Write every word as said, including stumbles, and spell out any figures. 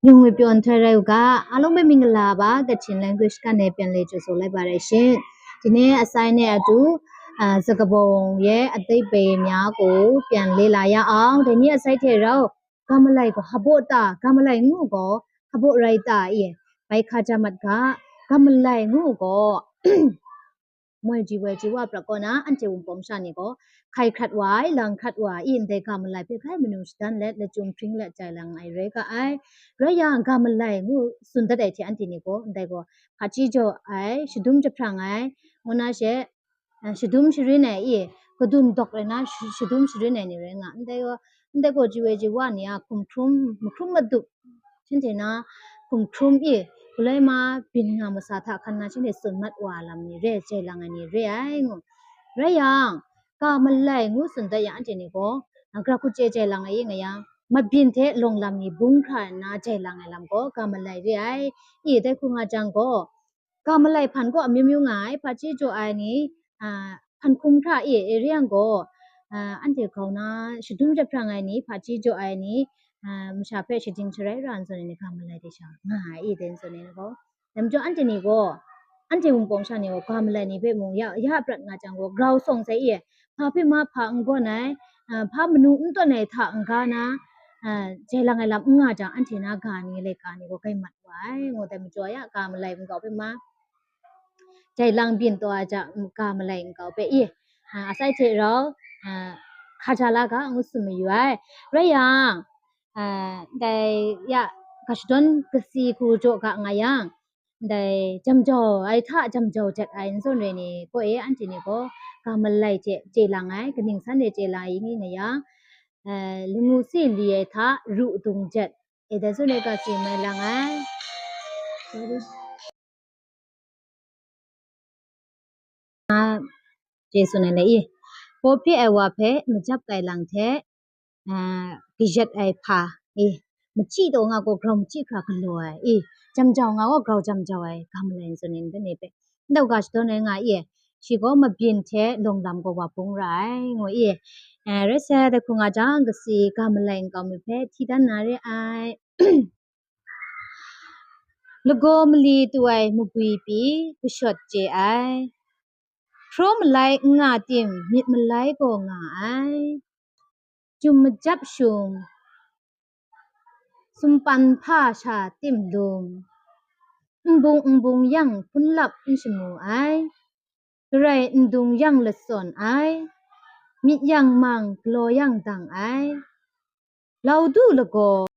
Yung ngwi pyaw nhtoi rai u ga, အားလုံးပဲမင်္ဂလာပါ။ Kachin language ကနေပြန်လည်ကြိုဆိုလိုက်ပါတယ်ရှင်။ ဒီနေ့အစိုင်းနဲ့အတူ၊ အာ၊ စကားပုံရဲ့အဓိပ္ပာယ်များကိုပြန်လေ့လာရအောင်။ ဒီနေ့အစိုင်းထဲတော့၊ ကမ္မလႆကို ဟဘို့တာ၊ ကမ္မလႆငုကို ဟဘို့ရိုက်တာ၊ ဘိုင်ခါကြမတ်က ကမ္မလႆငုကို မွဲၸီဝဲၸီဝပြကောနာ အန်တီဝုံပုံစံနေကို ခိုင်ခတ်ဝိုင် လန်ခတ်ဝိုင် အင်းတဲကမ္မလႆဖဲ ခိုင်မနုဿန်လက် လက်ကျုံဖရင်းလက်ကြိုင်လန်ငိုင်ရဲကအိုင် ရယံ ကမ္မလႆငုစွန်တတ်တဲ့အထက် အန်တီနေကို အန်တဲကို ဖာချီကြော်အိုင် ရှဒုံးတဖရံၣ်ငိုင် ငိုနာရှဲ အဲ ရှဒုံးရှရင်းနဲ့ အီး ကဒုံးဒေါက်ရယ်နာ ရှဒုံးရှရင်းနဲ့နေရဲငါ အန်တဲကို အန်တဲကို ជីဝဲជីဝါနေ ခုံထရုံး မခုံမဒုပ် ချင်းတေနာ ခုံထရုံး အီး ကလဲမဘင်ငါမစာထခဏချင်းတေစွန်မတ်ဝါလမ်နေရဲ ကျဲလင်နေရဲ အိုင်ငို ရယံ ကမ္မလႆငုစွန်တတ်ယံ အန်တီနေကို ဂရခုကျဲကျဲလင်အီးငါယံ မဘင်ထဲ လွင်လမ်နေ ဘုံခရနာကျဲလင်လမ်ကို ကမ္မလႆရဲ အိုင် အီး တဲခုငါကျင်ကို ကမ္မလႆဖန်ကို အမျိုးမျိုးငါ ဖာချီကြော်အိုင်နီ အာ ဖန်ခုံခရ အီး အီးရယံကို အာ အန်တီခေါနာ ရှဒုံးတဖရံၣ်ငိုင်နီ ဖာချီကြော်အိုင်နီ အာ မရှါဖဲ ရှဒိင်ရှရဲရန်စွန်နေ ကမ္မလႆတေရှံ ငါ အီး တဲစွန်နေကို နမ်ကြော်အန်တီနီကို အန်တီဝုံပုံစံနေကို ကမ္မလႆနီဖဲမုံရ ရပြတ်ငါကျင်ကို ဂရဝ်ဆောင်စဲ အီး ဖာဖဲမဖာအင်္ဂေါ်နိုင် အာ ဖာမနုအင်တွန်နိုင်ထငါနာ အာ ကျဲလင်ငိုင်လမ်ငါကျင် အန်တီနာဂါနီလဲကါနီကို ဂိုင်မတ်ဝိုင် ငိုတဲမကြော်ယံ ကမ္မလႆငုဖဲမ ကျဲလင်ဘင်တွားကျင် ကမ္မလႆငုဖဲ အီး အာ အစိုင်းထဲတော့ အာ ခါချာလႃးက ငုစွန်မယူဝိုင် ရယံ အာ ဒဲယ ကရှဒွန်ကစီခုကြော်ကငါယံ ဒဲ ကျမ်ကြော်အိုင်ထ ကျမ်ကြော်ကျက်အိုင်စွန်ရဲနီကို အီး အန်တီနီကို ကမ္မလႆကျဲ ကျဲလင်အိုင် ကနင်းဆန်ရဲကျဲလင်အိုင်နီနယံ အဲ လူငုစံလီအိုင်ထ ရူအဒုံကျက် အဲ ဒဲစွန်ရဲကစီမဲလင်အိုင် sorry အာ ကျဲစွန်နေလဲ အီး ပော်ဖျက်အဝါဖဲ မကြပ်ကိုင်လင်ထဲ အာ ကယက်အိုင်ဖာ အီး မကြည့်တော့ငါကို ဂရဝ်မကြည့်ခရကလော်အိုင် အီး ကျမ်ကြော်ငါကို ဂရဝ်ကျမ်ကြော်အိုင် ကမ္မလႆစွန်နေတနေပဲ တော့ကရှဒွန်နေငါ အီး ရှီကို မဘင်ထဲ လွင်လမ်ကို ဝါဘုံရအိုင် ငို အီး အဲ ရဲဆဲတခုငါကျင် ကစီ ကမ္မလႆငုမီဖဲ ထီတန်းနာရဲအိုင် လကောမလီတူအိုင် မကွီပီ ကရှော့ကျဲအိုင် ဖြိုးမလိုက်ငါတင် မြစ်မလိုက်ကိုငါအိုင် ကျုံမကြပ်ရှုံ စွန်ပန်ဖာရှာတင်လူံ အဘုံအဘုံယံ ဖုံလပ်အရှမူအိုင် ကရိုင်အဒုံယံ လစွန်အိုင် မြစ်ယံမံ ကလော်ယံဒံအိုင် လဝ်ဒူလကော